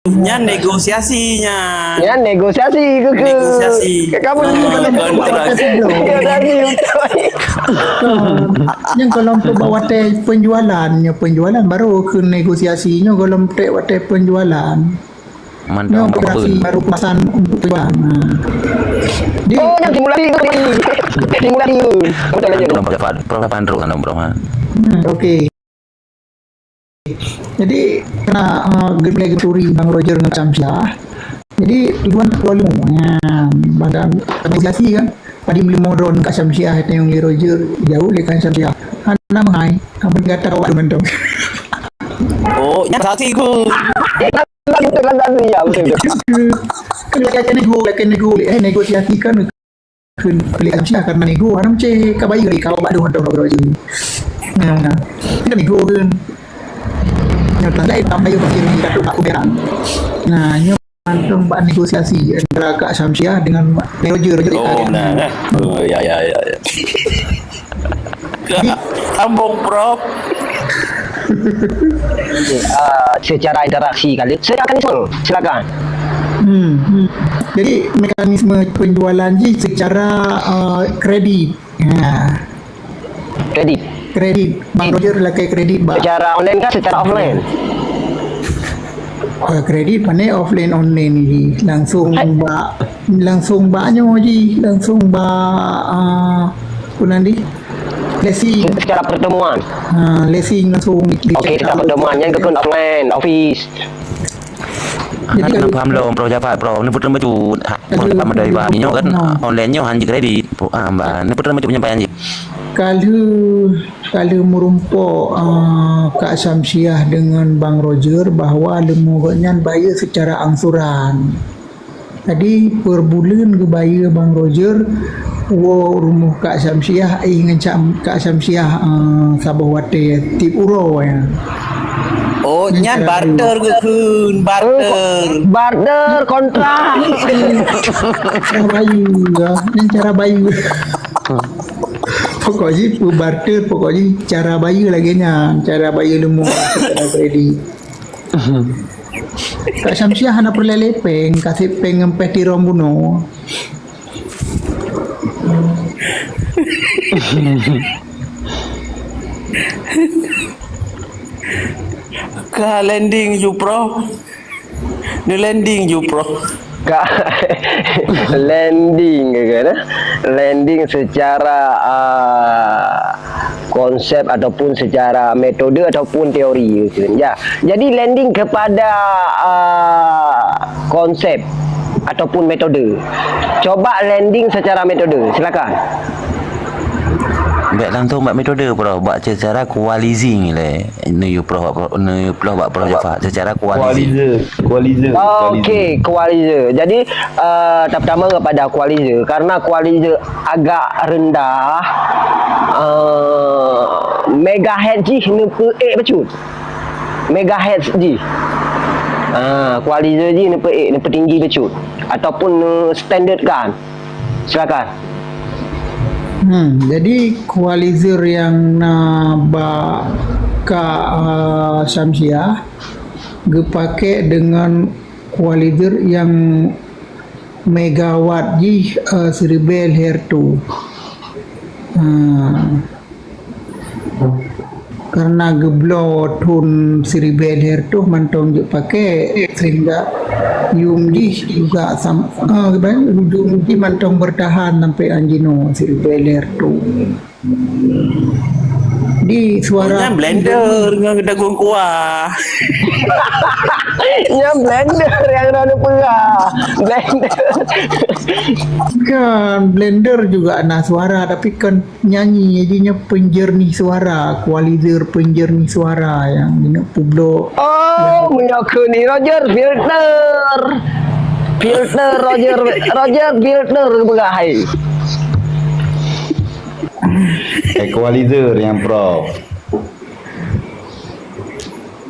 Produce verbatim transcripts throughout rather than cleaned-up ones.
Nyan negosiasi nyan. Nyan negosiasi ke, ke? Negosiasi. Ke kamu? Negosiasi, betul. Negosiasi, betul. Nyan kalau untuk bak watèe penjualan, nyo penjualan baru ke negosiasi, nyo kalau tek watèe penjualan. Mantap, nyo berarti baru pemasan untuk penjualan. Nah. Di, oh, yang simulasi itu tadi. Simulasi itu. Betul aja. Prof, Prof, Prof, Prof, Prof, Prof, ha. Hmm, oke. Jadi, karena, eh, geulhèe geuturi Bang Roger ngon Syamsiah. Jadi, tujuan terlalu, ya, bangga negosiasi kan. Tadi meuleumo droen Kak Syamsiah, tanyong lé Roger, jauh lé Kak Syamsiah. Hana meuhai, hana gata awak mantong. Oh, nyan saksi ku. Betul, betul, betul, ya, betul, betul. Kan lagèe nego, lagèe nego, eh, negosiasi kan. Kheun peuleueh Asia karena nego, hana meucé ka bayeue lé kawa bak dong atau bak jih. Nah, nah. Kita nego kheun. Nyata lain tambah yuk pakai ni katu aku beran. Nah, nyo mantong bak negosiasi antara Kak Syamsiah dengan Roger, Roger. Oh, nah, nah. Oh, ya, ya, ya, ya. Sambung, Prof. Ah, secara interaksi kali. Secara mekanisme, silakan. Hmm, hmm. Jadi, mekanisme penjualan jih secara, uh, kredit. Ha. Kredit. Kredit. Bang Roger lakèe kredit, Bang. Secara online kah, secara offline? Uh, kredit mana offline online ni? Langsung bak, langsung bak nyoe jih, langsung bak, uh, apa nanti? Lessing. Secara pertemuan. Ha, lessing langsung. Okey, secara pertemuan. Nyan keukeuen offline, office. Jadi, hana paham lom, Prof Jafar, Prof. Ni beutôi bacut. Ha, Prof Jafar meudai bak nyoe kan, online nyoe hana jikredit. Ah, bah, ni beutôi bacut penyampaian jih. Ka lheueh, ka lheueh meurumpok, ah, Kak Syamsiah dengan Bang Roger bahwa leumo gobnyan bayeue secara angsuran. Jadi, per buleuen geubayeue Bang Roger, woe rumoh Kak Syamsiah, eh, ngon Syam-, Kak Syamsiah, eh, saboh watèe tiep uroe, ya. Oh, nyan barter geukheun, barter. Barter kontrak. Cara bayeue, ya. Nyan cara bayeue. Pokok jih, barter, pokok jih cara bayeue lagèe nyan, cara bayeue leumo, cara kredit. Kak Syamsiah hana peureulèe lé péng, kaseb péng ngon péng tirong bunoe. Ka landing ju, Prof. Ni landing ju, Prof. Ka lending ke kan, eh? Lending secara, ah, konsep ataupun secara metode ataupun teori ke kan. Ya. Jadi lending kepada, ah, konsep ataupun metode. Coba lending secara metode, silakan. Bèk langsung bak metode, Prof. Bak secara koalisi lé. Neuyue Prof, Prof, neuyue Prof bak Prof Jafar. Secara koalisi. Koalisi. Koalisi. Okey, koalisi. Jadi, eh, pertama kepada koalisi. Karena koalisi agak rendah, eh, megahertz jih neupeuék bacut. Megahertz jih. Ah, koalisi jih neupeuék, neupeutinggi bacut. Ataupun neu-standardkan. Silakan. Hmm, jadi koalisi nyang na bak Kak, eh, Syamsiah geupakè dengan koalisi nyang megawatt jih, eh, siribèe lhèe reutôh. Hmm. Karena geubloe thôn siribèe lhèe reutôh mantong jeuet pakè, sehingga yum jih juga sam-, ah, yum jih mantong bertahan sampai anjinoe siribèe lhèe reutôh. Di suara. Oh, nyan blender ngon dagueng kuah. Nyan blender nyang na neupeugah. Blender. Kan, blender juga na suara, tapi kan nyanyi, jadinya penjernih suara, equalizer penjernih suara nyang neuk peubloe. Oh, meunyoe kheun ni Roger, filter. Filter Roger, Roger filter geupeugah hai. Equalizer nyang Prof.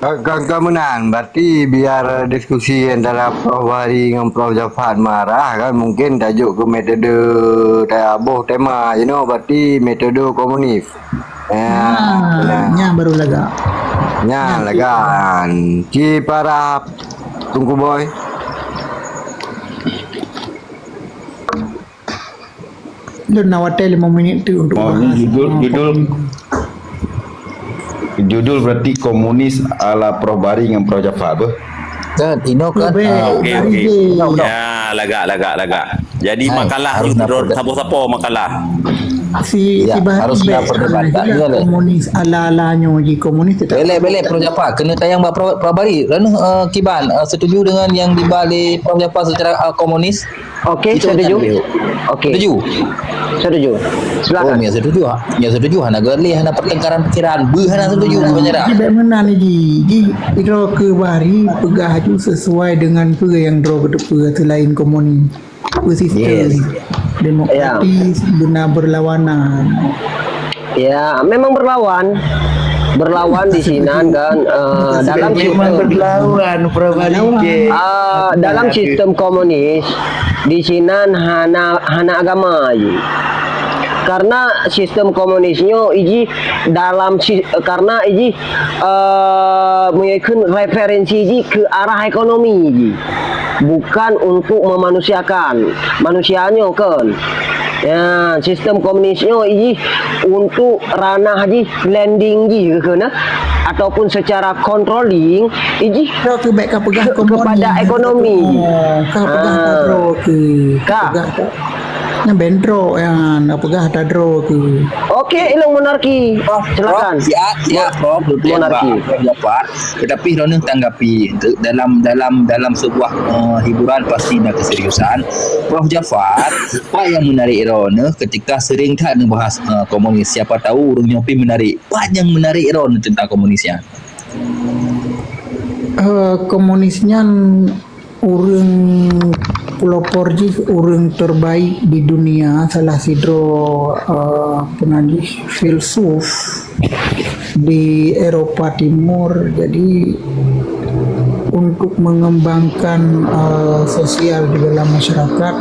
Ka, ka, ka meunan, berarti biar diskusi antara Prof Bahri ngon Prof Jafar marah kan, mungkin tajok ke metode taboh tema, you know, berarti metode komunis. Ya, nah, nyan baru lagak. Nyan lagak. Ci para Tungku Boy. Lôn na watèe lima minit tu untuk Oh, bahas. judul, Ah, judul, judul berarti komunis ala Prof Bari dengan Prof Jafar apa? Kan, ino kan. Lebih Ah, Okey, dari okey. je. Udah, udah. Ya, lagak, lagak, lagak. Jadi Hai, makalah harus harus dapat. Sapo-sapo makalah. Si Ya, si Bahri harus bèk. dapat debat Ah, tak itulah dia leh. Komunis ala-ala nyoe ji komunis tetap. Belek, belek, Prof Jafar. Kena tayang bak Prof, Prof Bari. Lalu uh, Kiban, uh, setuju dengan yang dibalik Prof Jafar secara uh, komunis? Okey, Itu setuju. kan dia. Okey. Setuju? Setuju. Oh, Silakan. yang setuju, ha? Yang setuju hana geleh, hana pertengkaran pikiran. Beuh hana setuju sebenarnya. Ji bèk meunan ji. Ji droe keu Bahri peugah aju sesuai dengan peue nyang droe geuteupeue selain komunis. Peue sistem. Yes. Demokratis, beuna berlawanan. Ya, memang berlawan. Berlawan di sinan kan uh, dalam Memang sistem berlawan, Prof Bari. Ah, dalam sistem komunis di sinan hana hana agama ji. Karena sistem komunis nyoe iji dalam si, karena iji uh, mengikut referensi ji ke arah ekonomi ji. Bukan untuk memanusiakan manusia nyoe kan. Ya, sistem komunis nyoe iji untuk ranah ji lending ji ke kena ataupun secara controlling iji Droe keu bèk ka peugah Ke- komunis. kepada ekonomi. Oh, ka peugah Ah. ta droe keu. Ka. Peugah ta. Nyang bèk droe nyang na peugah ta droe keu. Okey, ilung monarki. Silakan. Prof, ya, ya, Prof, betul, Monarki. Prof Jafar. Tetapi Ronald tanggapi untuk dalam dalam dalam sebuah uh, hiburan pasti ada keseriusan. Prof Jafar, apa yang menarik Ronald ketika sering that membahas uh, komunis? Siapa tahu orang nyopi menarik. Apa yang menarik Ronald tentang komunisnya? Uh, komunis nyan ureueng pelopor jih ureueng terbaik di dunia, salah sidroe uh, apa nan jih filsuf di Eropa Timur. Jadi untuk mengembangkan uh, sosial di dalam masyarakat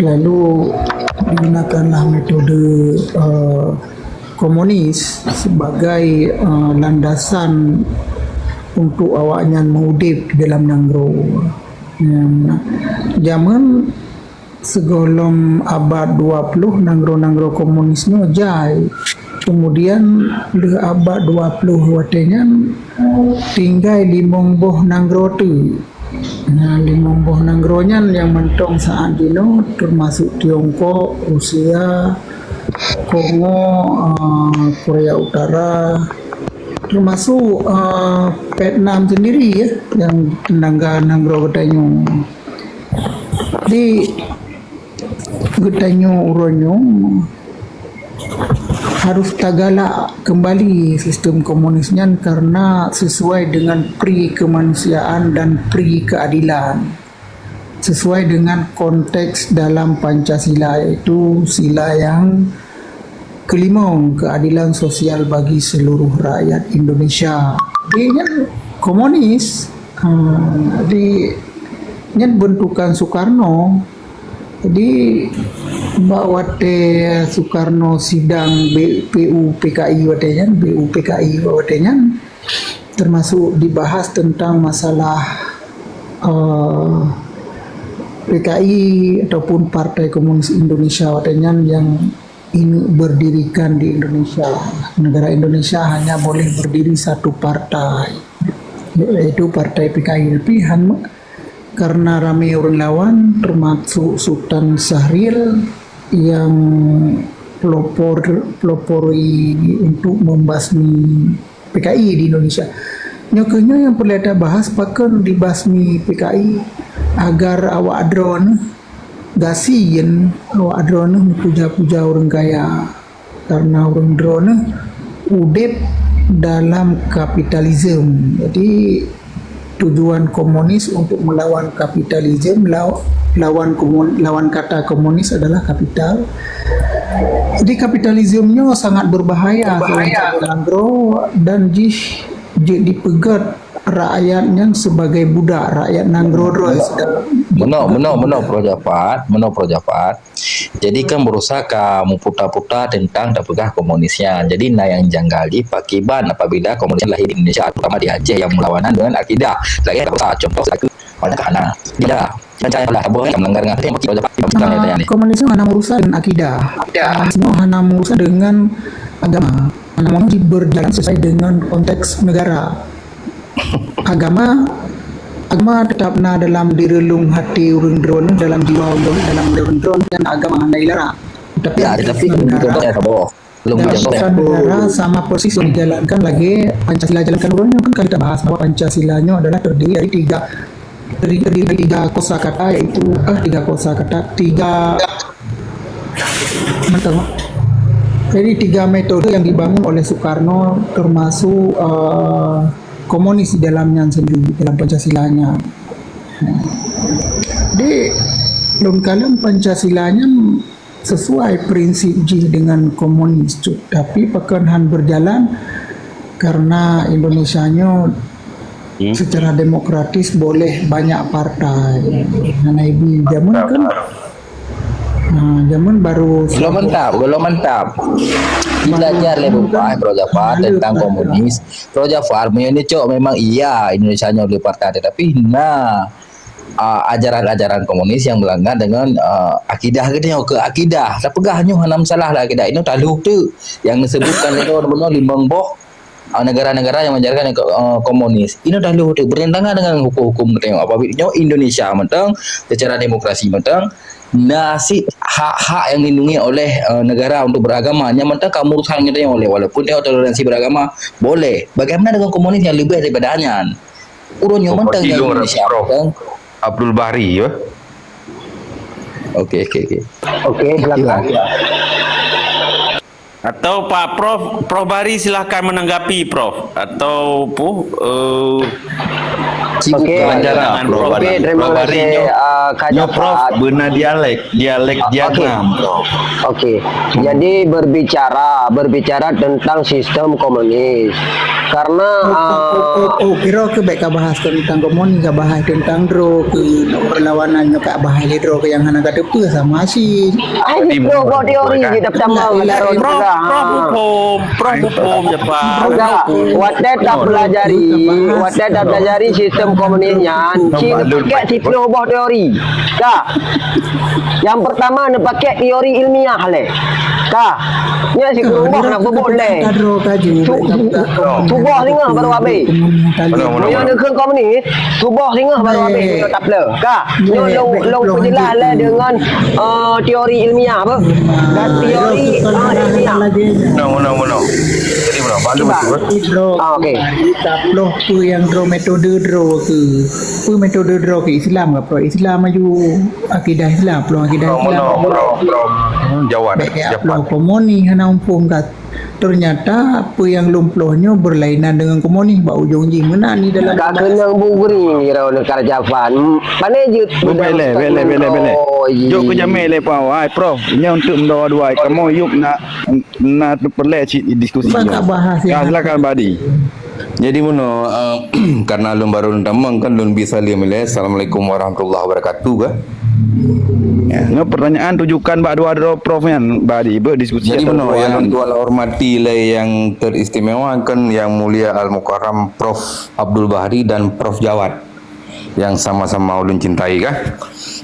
lalu digunakanlah metode uh, komunis sebagai uh, landasan untuk awaknyan mengudip di dalam nanggroe. Zaman segohlom abad dua puluh nanggroe-nanggroe komunis nyoe jai. Kemudian lheueh abad dua puluh watèe nyan tinggai limong boh nanggroe teuk. Nah, limong boh nanggroe nyan nyang mantong saat jinoe termasuk Tiongkok, Rusia, Kongo, uh, Korea Utara, termasuk uh, Vietnam sendiri ya, yang tetangga nanggroe geutanyoe. Jadi geutanyoe uroe nyoe harus tagalak kembali sistem komunis nyan karena sesuai dengan pri kemanusiaan dan pri keadilan, sesuai dengan konteks dalam Pancasila, yaitu sila yang kelimong, keadilan sosial bagi seluruh rakyat Indonesia. Jadi nyan komunis. Uh, jadi nyan bentukan Soekarno. Jadi bak watèe Soekarno sidang B P U P K I watèe nyan, B U P K I watèe nyan termasuk dibahas tentang masalah uh, P K I ataupun Partai Komunis Indonesia watèe nyan yang ingin berdirikan di Indonesia. Negara Indonesia hanya boleh berdiri satu partai, yaitu Partai P K I. Tapi han, karena ramé ureueng lawan, termasuk Sultan Syahrir yang pelopor pelopori untuk membasmi P K I di Indonesia. Nyoe keuh nyoe yang perlu kita bahas pakon dibasmi P K I agar awak droeneuh gasien awak droeneuh puja-puja ureueng kaya karena ureueng droeneuh udép dalam kapitalisme. Jadi tujuan komunis untuk melawan kapitalisme, law- lawan komun- lawan kata komunis adalah kapital. Jadi kapitalisme nyoe sangat berbahaya, berbahaya. Nanggroe dan jih jeuet dipeugét rakyat nyan sebagai budak, rakyat nanggroe-droe. Meunoe, meunoe, meunoe, Prof Jafar, meunoe, Prof Jafar. Jadi kan berusaha ka muputa-puta tentang tapeugah komunis nyan. Jadi na nyang janggal jih pakiban apabila komunis lahir di Indonesia, terutama di Aceh yang berlawanan dengan akidah. Lagèe berusaha contoh satu, banyak kahana. Tidak. Macam lah, taboh kan melanggar dengan apa yang bagi Prof Jafar, Prof Jafar tanya-tanya ni. Komunis nyoe hana urusan dengan akidah. Komunis nyoe hana urusan dengan agama. Hana mau berjalan sesuai dengan konteks negara. Agama, agama tetap na dalam direulung hati ureueng droe, dalam jiwa ureueng, dalam ureueng droe, dan agama hana ilara. Tapi ya, tetapi negara, contohnya saboh. Belum dalam sistem negara sama persis yang dijalankan lagi Pancasila jalankan ureueng nyoe kan kalau kita bahas bahwa Pancasila nyoe adalah terdiri dari tiga, terdiri dari tiga kosakata, yaitu, eh, tiga kosakata, tiga, betul. Jadi tiga metode yang dibangun oleh Soekarno termasuk, eh, komunis di dalamnya sendiri, dalam Pancasilanya. Jadi lôn kalon Pancasilanya sesuai prinsip jih dengan komunis tu, tapi pakon han berjalan karena Indonesia nyoe secara demokratis boleh banyak partai. Hana ibi zaman kan, ha, zaman baru. Belum mantap, belum mantap. Belajar lé bukai Prof Jafar tentang komunis. Prof Jafar, meunyoe cok memang iya Indonesia nyoe boleh partai, tetapi na ah, ajaran-ajaran komunis yang melanggar dengan, ah, akidah geutanyoe, keu akidah. Tapeugah nyoe hana masalah lah akidah. Inoe tahlôh teuk yang disebutkan lé droe bunoe limong boh, ah, negara-negara yang mengajarkan, ah, komunis. Inoe tahlôh teuk bertentangan dengan hukum-hukum geutanyoe. Apabila nyoe Indonesia mantong, secara demokrasi mantong, na cit hak-hak yang dilindungi oleh, ah, negara untuk beragama. Nyang mantong ka meurusan geutanyoe lé, walaupun tengok toleransi beragama boleh. Bagaimana dengan komunis yang lebih daripada nyan? Ureueng nyoe mantong di Indonesia, Prof Abdul Bahri, ya. Okey, okey, okey. Okey, silakan. Atau Pak Prof, Prof Bahri silahkan menanggapi, Prof. Atau pu, eh, sibuk. Okey. Okey, terima kasih, ah, Kak Jafar. Nyoe Prof beuna dialek. Dialek Vietnam. Okey. Jadi berbicara, berbicara tentang sistem komunis. Karena, oh, oh, oh, oh, kira ke baik ka bahas tentang komunis, ka bahas tentang droe ke, perlawanan nyoe ka bahas lé droe ke yang hana ka teupeu sama si. Ai, droe buat teori kita pertama. Prof, Prof hukum, Prof hukum je, Pak. Enggak, watèe tak pelajari, watèe tak pelajari sistem komunis nyan, cuma pakai siplôh boh teori. Ka. Yang pertama neupaké teori ilmiah lé. Ka. Nyan sikureueng boh na peubuet lé. Su-, suboh singoh baru habéh. Meunyoe neukheun komunis, suboh singoh baru habéh. Ka. Nyoe lôn, lôn peujeulaih lé deungon, eh, teori ilmiah apa? Dan teori, eh, ilmiah. Menang, menang, menang. Jadi menang. Balu betul, eh? Ah, okey. Peue nyang droe metode droe ke? Peue metode droe ke Islam ke? Islam aju akidah Islam, peluang akidah Islam. Jawab. Bèk ya, peluang komunis hana muphom ka. Ternyata peue nyang lôn peloh nyoe berlainan dengan komunis bak ujong jih meunan di dalam. Ka keunong bugri ngira negara Javan. Pane jeuet. Bèk lé, bèk lé, bèk lé, bèk lé. Jok keu jamé lé pau. Hai Prof, nyoe untuk meudawa dua. Kamoe yub na, na peureulèe cit diskusi. Ka bahas. Ya, silakan Badi. Jadi meunoe, eh, karena lôn baru lôn tamong kan lôn bi saleuem ilèe, "Assalamualaikum warahmatullahi wabarakatuh," kan? Ya. Nyoe pertanyaan tujukan bak dua droe Prof nyan, bak dibeuet diskusi. Jadi meunoe, yang tuan hormati lé yang teristimewa kan Yang Mulia Al Mukarram Prof Abdul Bahri dan Prof Jawad yang sama-sama ulôn cintai, kan?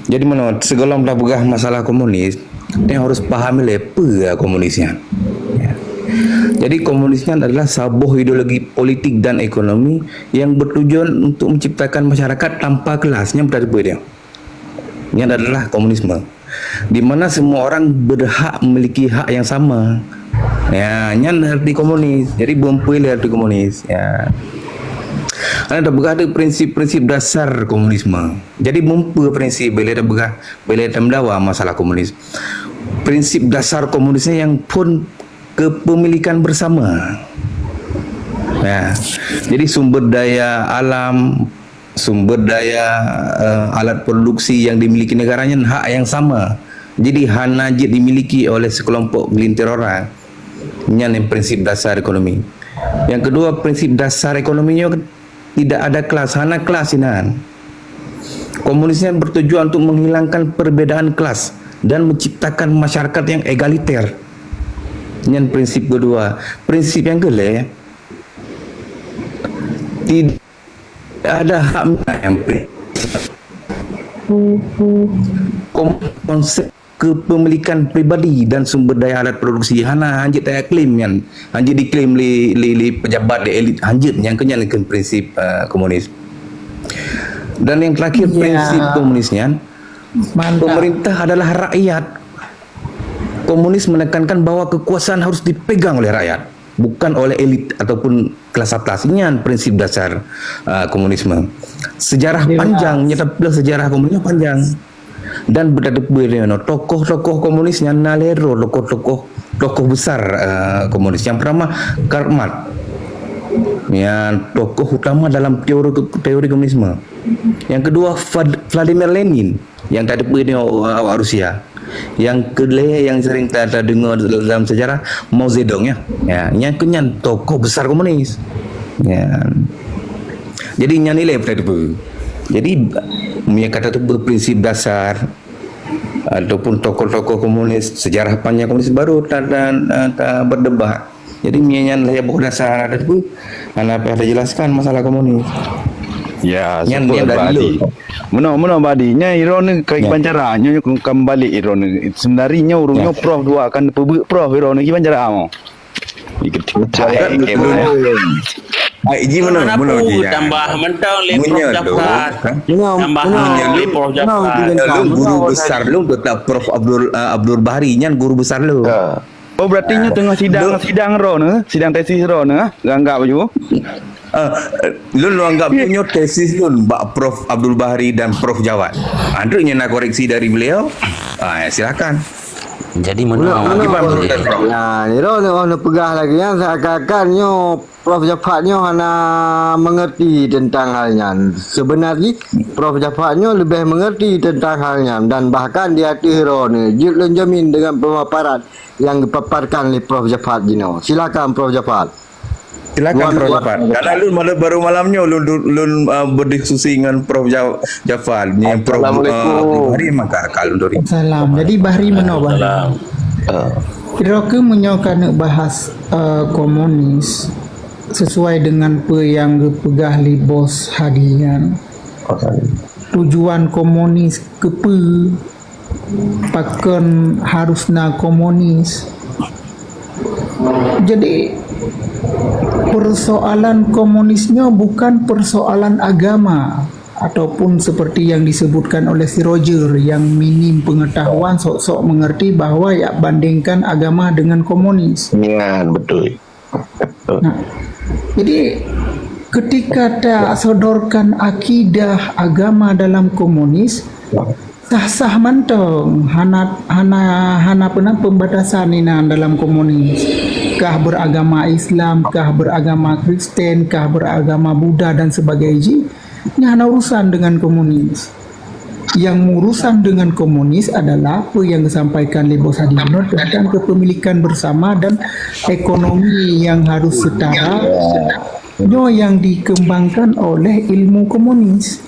Jadi meunoe, sigohlom tapeugah masalah komunis, kita harus pahami lé peue komunis nyan. Ya. Jadi komunis nyan adalah saboh ideologi politik dan ekonomi yang bertujuan untuk menciptakan masyarakat tanpa kelas. Nyan beutôi peue dia. Nyan adalah komunisme. Di mana semua orang berhak memiliki hak yang sama. Ya, nyan arti komunis. Jadi beupeue lé arti komunis. Ya. Ada tapeugah prinsip-prinsip dasar komunisme. Jadi beupeue prinsip bila tapeugah Bila tameudawa masalah komunis, prinsip dasar komunisnya yang phôn kepemilikan bersama. Ya. Jadi sumber daya alam, sumber daya, eh, alat produksi yang dimiliki negara nyan hak yang sama. Jadi hana jeuet dimiliki oleh sekelompok gelintir orang. Nyan yang prinsip dasar ekonomi. Yang kedua, prinsip dasar ekonomi nyoe tidak ada kelas, hana kelas inan. Komunisnya bertujuan untuk menghilangkan perbedaan kelas dan menciptakan masyarakat yang egaliter. Nyan prinsip kedua. Prinsip yang keulhèe, tidak ada hak minat yang pri- Kom- konsep kepemilikan pribadi dan sumber daya alat produksi hana hanjeuet diklaim nyan, hanjeuet diklaim lé, lé, lé pejabat, lé elit, hanjeuet. Nyang keu nyan keu prinsip uh, komunis. Dan yang terakhir, ya, prinsip komunis nyan, mantap, pemerintah adalah rakyat. Komunis menekankan bahwa kekuasaan harus dipegang oleh rakyat, bukan oleh elit ataupun kelas atas. Nyan prinsip dasar uh, komunisme. Sejarah, jelas, panjang, nyata pula sejarah komunisme panjang. Dan beutateupeue lé nyoe, tokoh-tokoh komunis nyan na lhèe droe tokoh-tokoh, tokoh besar uh, komunis. Yang pertama, Karl Marx. Nyan tokoh utama dalam teori, teori komunisme. Yang kedua, Vlad- Vladimir Lenin. Yang tateupeue nyoe, uh, awak Rusia. Yang keulhèe yang sering ta- tadeungoe dalam sejarah, Mao Zedong, ya. Ya, nyang keu nyan tokoh besar komunis. Ya. Jadi nyan nilai tateupeue. Jadi, meunyoe ka tateupeue prinsip dasar ataupun tokoh-tokoh komunis, sejarah panjang komunis, baru ta- ta- ta- berdebat. Jadi, meunyoe nyan lhèe boh dasar tateupeue, hana payah tajelaskan masalah komunis. Ya, nyan, syukur, nyan dari Badi. Meunoe, meunoe, Badi. Nyan droeneuh ka, ya, kiban cara. Nyoe, nyoe kembali droeneuh. Sebenarnya nyoe ureueng, ya, nyoe prof dua akan peubeuet prof droeneuh kiban cara mo. Iketik cai, eh, eh, eh. Ai, ji meunoe, meunoe ji, ya. Tambah mantong lé Prof Jafar. Meunoe, tambah meunoe, lé Prof Jafar. Meunoe, lôn guru besar lôn, tetap Prof Abdul, uh, Abdul Bahri nyan guru besar lôn. Ha. Oh, berarti nyoe teungoh sidang, sidang droeneuh, sidang tesis droeneuh, anggap ju. Ah, lôn, lôn anggap nyoe tesis lôn bak Prof Abdul Bahri dan Prof Jawad. Andrew nyoe na koreksi dari beliau. Ah, silakan. Jadi meunoe. Meunoe, meunoe. Kiban menurut Prof? Nah, nyoe, nyoe, nyoe peugah lagèe nyan seakan-akan nyoe Prof Jafar nyoe hana mengerti tentang hal nyan. Sebenarnya Prof Jafar nyoe lebih mengerti tentang hal nyan dan bahkan di ateueh droeneuh jeuet lôn jamin dengan pemaparan yang dipaparkan oleh Prof Jafar jinoe. Silakan Prof Jafar. Silakan, Prof Jafar. Karena lôn malam, baru malam nyoe lôn, lôn, uh, berdiskusi dengan Prof Ja- Jafar. Ni Prof, uh, Assalamualaikum. Bahri maka kalau dari. Salam. Jadi Bahri meunoe, Bahri. Salam. Ah. Kira ke meunyoe ka neuk bahas, uh, komunis sesuai dengan peue nyang geupeugah lé Bos Hadi nyan. Oke. Tujuan komunis keupeue? Pakon harus na komunis? Jadi, persoalan komunis nyoe bukan persoalan agama ataupun seperti yang disebutkan oleh si Roger yang minim pengetahuan sok-sok mengerti bahwa ya bandingkan agama dengan komunis. Nyan, betul. Nah, jadi ketika tasodorkan akidah agama dalam komunis, sah-sah mantong, hana, hana, hana pernah pembatasan inan dalam komunis. Kah beragama Islam, kah beragama Kristen, kah beragama Buddha dan sebagainya. Nyan hana urusan dengan komunis. Yang urusan dengan komunis adalah apa yang disampaikan oleh Bos Hadi Nur tentang kepemilikan bersama dan ekonomi yang harus setara. Nyoe yang dikembangkan oleh ilmu komunis.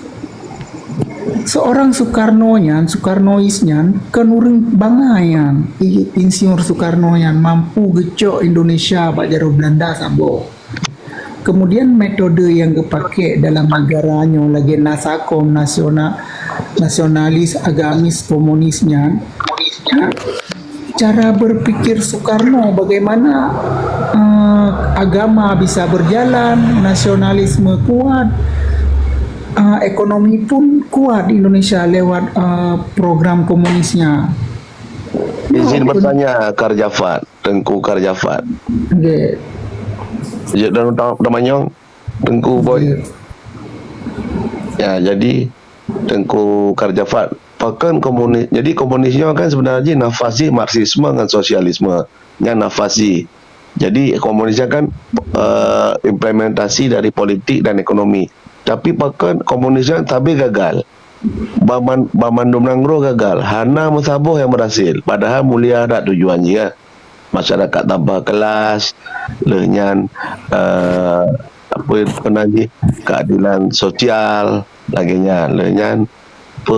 Seorang Soekarno nyan, Soekarnois nyan, kan ureueng bangai nyan. I- Insinyur Soekarno nyan mampu geucok Indonesia bak jaroe Belanda saboh. Kemudian metode yang geupaké dalam negara nyoe lagèe nasakom, nasiona-, nasionalis, agamis, komunis nyan, cara berpikir Soekarno bagaimana, eh, agama bisa berjalan, nasionalisme kuat, eh, ekonomi pun kuat di Indonesia lewat, eh, program komunisnya. Izin bertanya, Kar Jafar. Teungku Karjafat. Nggih. Jeuet dan utam-, utamanyong, Teungku Boy. Nggih. Ya, jadi Teungku Karjafat, pakon komunis, jadi komunis nyoe kan sebenarnya nafas jih marxisme ngan sosialisme. Nyan nafas jih. Jadi komunis nyan kan, eh, implementasi dari politik dan ekonomi. Tapi pakon komunis nyan sabe gagal. Baman-, banmandum nanggroe gagal, hana meusaboh nyang berhasil, padahal mulia that tujuan jih, ya. Masyarakat tambah kelas, lheueh nyan, eh, apa pernah jih, keadilan sosial, lagèe nyan. Lheueh nyan, apa,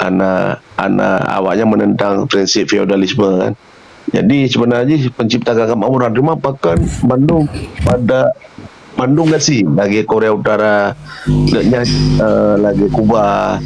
hana, hana, awaknyan menentang prinsip feodalisme kan. Jadi sebenarnya jih pencipta kemakmuran, cuma pakon bandum pada bandum gasi lagèe Korea Utara, lheueh nyan, eh, lagèe Kuba,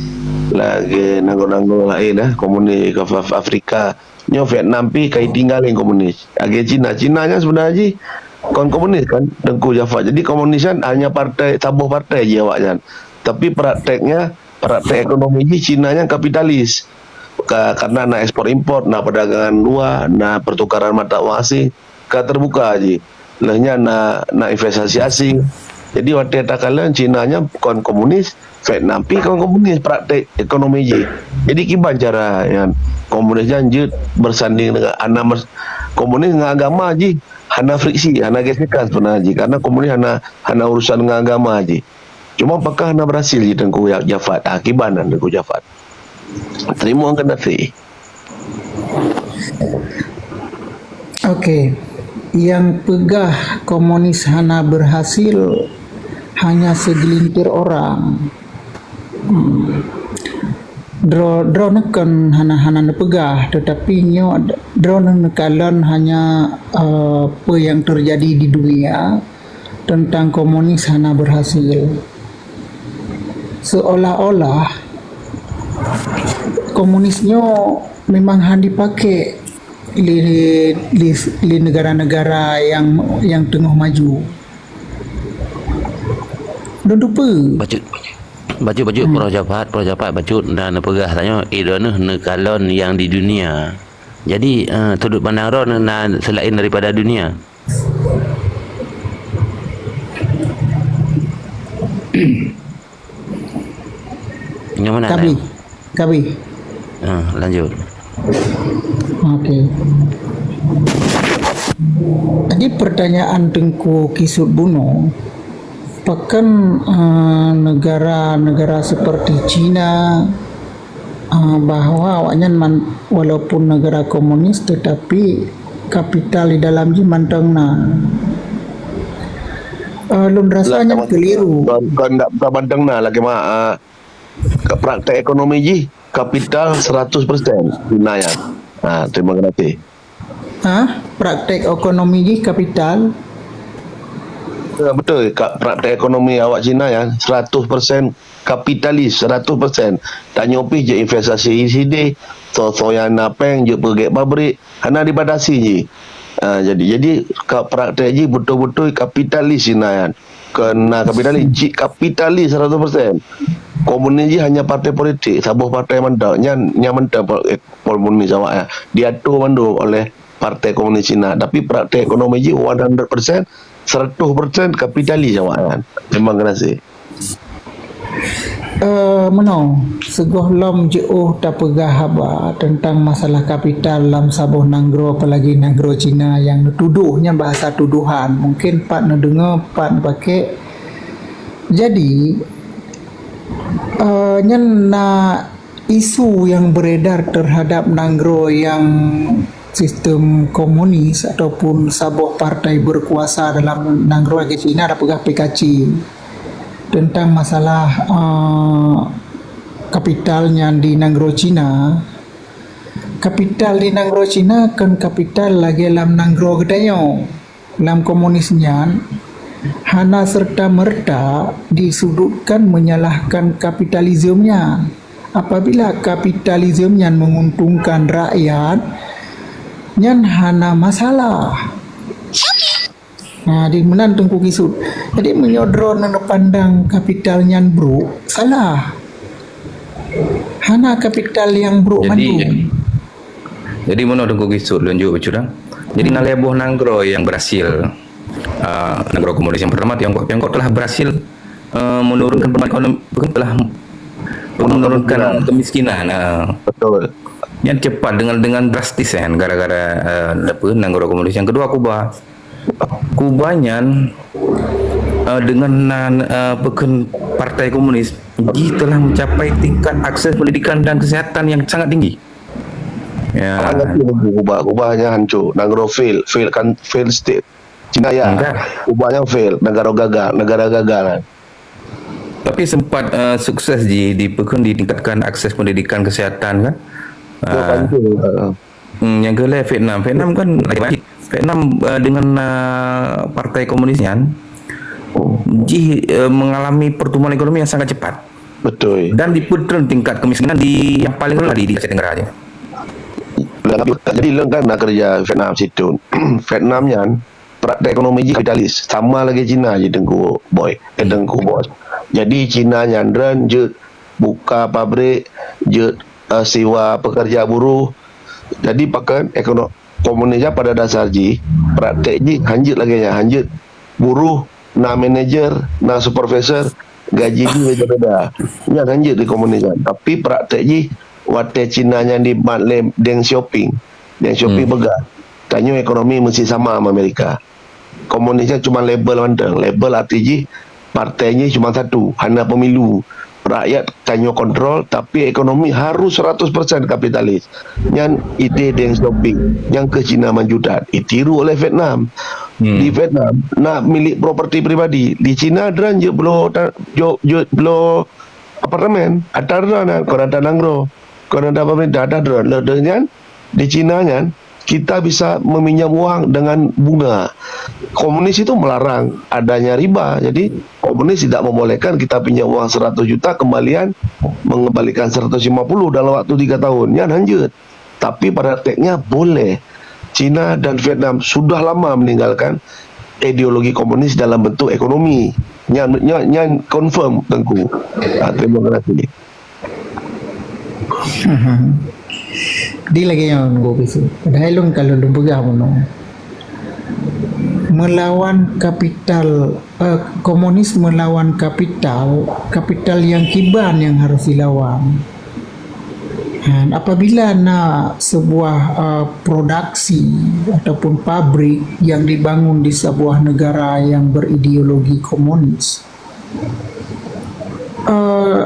lagèe nanggroe-nanggroe laén, eh, komunis Af-, Af-, Afrika. Nyoe Vietnam pih ka tinggai lé komunis. Lagèe Cina, Cina nyan sebenarnya jih kon komunis kan, Teungku Jafar. Jadi komunis nyan hanya partai, saboh partai jih awaknyan. Tapi prakteknya, praktek ekonomi jih Cina nyan kapitalis. Ka-, karena na ekspor impor, na perdagangan luar, na pertukaran mata uang asing, ka terbuka jih. Lheueh nyan na, na investasi asing. Jadi watèe takalon Cina nyan kon komunis, Vietnam pih kon komunis, praktek ekonomi jih. Jadi kiban cara nyan komunis nyan jeuet bersanding dengan, hana mes-, komunis ngon agama jih hana friksi, hana gesekan sebenarnya jih. Karena komunis hana, hana urusan dengan agama jih. Cuma pakon hana berhasil jih Teungku Ya-, Jafar. Ah, kiban nyan Teungku Jafar. Terima kasih. Okey. Nyang peugah komunis hana berhasil hanya segelintir orang. Hmm. Droe, droeneuh kon hana, hana neupeugah, tetapi nyoe droeneuh neukalon hanya, eh, apa yang terjadi di dunia tentang komunis hana berhasil. Seolah-olah komunis nyoe memang han dipakai lé, lé, lé negara-negara yang, yang teungoh maju. Lôn tupeue. Bacut, bacut, bacut, hmm. Prof Jafar, Prof Jafar, bacut dan peugah tanyoe, eh, droeneuh neukalon nyang di dunia. Jadi, eh, sudut pandang droeneuh na selain daripada dunia. Nyang mana? Kabi. Kabi. Ah, lanjut. Okey. Jadi pertanyaan Teungku Kisut bunoe, pakon, eh, negara-negara seperti China, ah, bahwa awaknyan man-, walaupun negara komunis, tetapi kapital di dalam jih mantong na. Ah, lôn rasa nyan keliru. Kon, kon, kon mantong na lagèe ma, ah, praktek ekonomi jih kapital seratus persen Cina nyan. Ah, terima kasih. Ha? Praktek ekonomi jih kapital? Ya, betul. Ka-, praktek ekonomi awak Cina nyan seratus persen kapitalis, seratus persen. Tanyoe pih jeuet investasi sideh, soe-soe nyang na péng jeuet peugèt pabrik, hana dibatasi jih. Ah, jadi, jadi ka-, praktek jih beutôi-beutôi kapitalis Cina nyan. Kon na kapitalis, jih kapitalis seratus persen. Komunis jih hanya partai politik, saboh partai mantong. Nyan, nyan mantong pol-, eh, komunis awaknyan. Diatur mandum oleh Partai Komunis Cina. Tapi praktek ekonomi jih one hundred percent, seratus persen kapitalis awaknyan. Memang kena sih. Eh, meunoe, sigohlom jiôh tapeugah haba teuntang masalah kapital lam saboh nanggroe, apalagi nanggroe Cina nyang neutudoh, nyan bahasa tudohan. Mungken pat neudeungoe, pat neupaké. Jadi, eh, nyan na isu nyang beredar terhadap nanggroe nyang sistem komunis ataupun saboh partai berkuasa dalam nanggroe, lagèe Cina tapeugah P K C, teuntang masalah, eh, kapital nyan di nanggroe Cina. Kapital di nanggroe Cina kon kapital lagèe lam nanggroe geutanyoe. Lam komunis nyan, hana serta-merta disudutkan menyalahkan kapitalisme nyan. Apabila kapitalisme nyan menguntungkan rakyat, nyan hana masalah. Nah, di meunan Teungku Kisut. Jadi, meunyoe droeneuh neupandang kapital nyan brôk, salah. Hana kapital nyang brôk mandum. Jadi, meunoe Teungku Kisut lôn jaweueb bacut dah. Jadi, hmm, na lhèe boh nanggroe nyang berhasil. Ah, nanggroe komunis nyang pertama Tiongkok. Tiongkok telah berhasil, eh, menurunkan pertumbuhan ekonomi, bukan, telah menurunkan kemiskinan. Ah. Betul. Nyan cepat dengan, dengan drastis kan, gara-gara, eh, apa, nanggroe komunis. Yang kedua, Kuba. Kuba nyan, eh, dengan nan, eh, peukheun partai komunis, jih telah mencapai tingkat akses pendidikan dan kesehatan yang sangat tinggi. Ya. Hana sih Kuba, Kuba hanya hancur. Nanggroe fail, fail kan, fail state. Cina ya, hmm, kan? Ubahnya fail, negara gagal, negara gagal kan. Tapi sempat uh, sukses di di pekan ditingkatkan akses pendidikan kesihatan kan. Uh, hmm, yang kedua Vietnam. Vietnam kan Vietnam uh, dengan uh, partai komunis kan, jih uh, mengalami pertumbuhan ekonomi yang sangat cepat. Betul. Dan dipeutreun tingkat kemiskinan di yang paling rendah di, di Asia Tenggara aja. Jadi lengkap nak kerja Vietnam situ. Vietnam nyan praktek ekonomi jih kapitalis, sama lagi Cina jih Teungku Boy, eh, Teungku Bos. Jadi Cina nyan ran jeuet buka pabrik, jeuet uh, siwa pekerja buruh. Jadi pakai ekonomi komunis pada dasar jih, praktek jih hanjeuet lagi nya, hanjeuet buruh, na manager, na supervisor, gaji jih beda-beda. Nyan hanjeuet di komunis nyan. Tapi praktek jih watée Cina nyan dimat lé Deng Xiaoping. Deng Xiaoping hmm. peugah, tanyoe ekonomi mesti sama sama Amerika. Komunis nyan cuma label mantong. Label arti jih partai nyan cuma satu, hana pemilu. Rakyat tanyoe kontrol, tapi ekonomi harus seratus persen kapitalis. Nyan idé Deng Xiaoping, nyang keu Cina maju that. Ditiru oleh Vietnam. Hmm. Di Vietnam, nak milik properti pribadi. Di Cina dran jeuet bloe, jeuet, jeuet bloe apartemen. Ata dran, kon ata nanggroe, kon ata pemerintah, ata dran. Leuh nyan, di Cina nyan, kita bisa meminjam uang dengan bunga. Komunis itu melarang adanya riba. Jadi, komunis tidak membolehkan kita pinjam uang seratus juta, kembalian mengembalikan seratus lima puluh dalam waktu tiga tahun. Nyan hanjeuet. Tapi prakteknya boleh. Cina dan Vietnam sudah lama meninggalkan ideologi komunis dalam bentuk ekonomi. Nyan, nyan, nyan confirm, Teungku. Ah, terima kasih. Di lagée nyoe nunggu bisu. Padahai lôn kalau lôn peugah bunoe. Melawan kapital, eh, komunis melawan kapital, kapital yang kiban yang harus dilawan. Dan apabila na sebuah, eh, produksi ataupun pabrik yang dibangun di sebuah negara yang berideologi komunis, eh,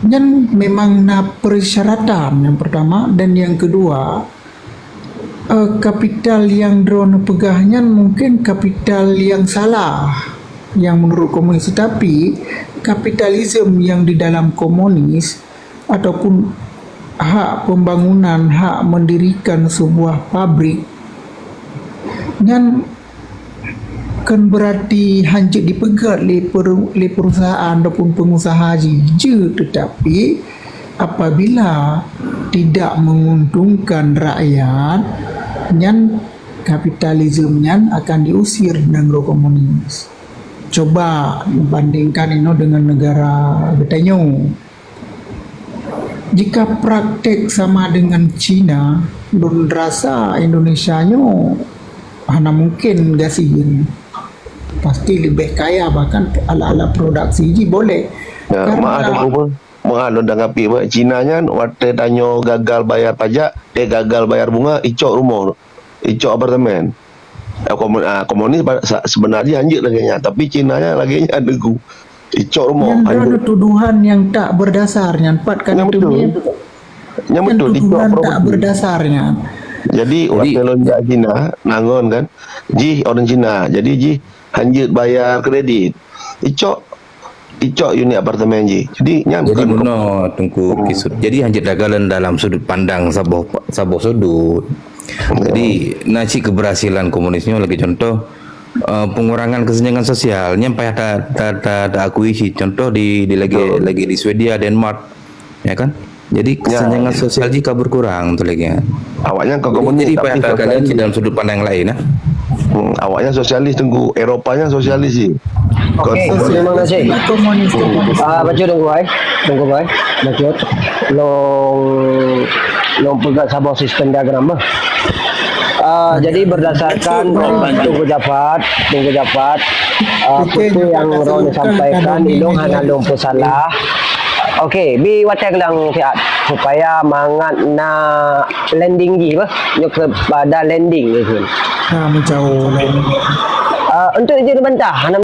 nyan memang na persyaratan yang pertama, dan yang kedua, eh, kapital yang droeneuh peugah nyan mungkin kapital yang salah yang menurut komunis, tetapi kapitalisme yang di dalam komunis ataupun hak pembangunan, hak mendirikan sebuah pabrik nyan kan berarti hanjeuet dipeugét lé per-, lé perusahaan ataupun pengusaha jih, tetapi apabila tidak menguntungkan rakyat, nyan kapitalisme nyan akan diusir nanggroe komunis. Coba bandingkan inoe dengan negara geutanyoe. Jika praktek sama dengan Cina, lôn rasa Indonesia nyoe hana mungkin gasien. Pasti leubeh kaya, bahkan alat-alat produksi jih boleh. Ya, karena maaf, Teungku, bah. Maaf, lôn tanggapi, bah. Cina nyan watée tanyoe gagal bayar pajak, eh, gagal bayar bunga, icok rumoh, icok apartemen. Eh, komun-, ah, komunis ba-, sa-, sebenarnya hanjeuet lagée nyan, tapi Cina nyan lagée nyan, Teungku. Icok rumoh, nyan hanjeuet. Droeneuh tuduhan yang tak berdasar, nyan pat kan. Nyan itu betul. Nyan betul, icok properti. Nyan tuduhan tak berdasar nyan. Jadi, jadi, watée lôn jak Cina, nangon kan, jih orang Cina. Jadi, jih hanjeuet bayar kredit. Icok, icok unit apartemen jih. Jadi, nyan jadi bukan bunoe, Teungku Kisut. Jadi, hanjeuet takalon dalam sudut pandang saboh, saboh sudut. Jadi, na cit keberhasilan komunis nyoe lagée contoh, eh, pengurangan kesenjangan sosial. Nyan payah ta, ta, ta, ta akui cit. Contoh di, di lagée, lagée di Swedia, Denmark, ya kan? Jadi kesenjangan sosial jih ka berkurang tu lagée. Awaknyan ke komunis, jadi payah takalon cit dalam sudut pandang lain, nah. Hmm, awaknyan sosialis, Teungku. Eropanya sosialis jih. Oke, terima kasih. Ah, bacut Teungku ai. Teungku ai. Bacut. Long, long peugah saboh sistem diagram bah. Ah, jadi berdasarkan, ah, Teungku Jafat, Teungku Jafat, ah, peue yang droeneuh sampaikan, ilong hana lôn peusalah. Oke, bi watée geulang siat supaya mangat na landing jih bah, nyoe kepada landing jih. Ha, menjauh landing. Ah, untuk izin bantah, hana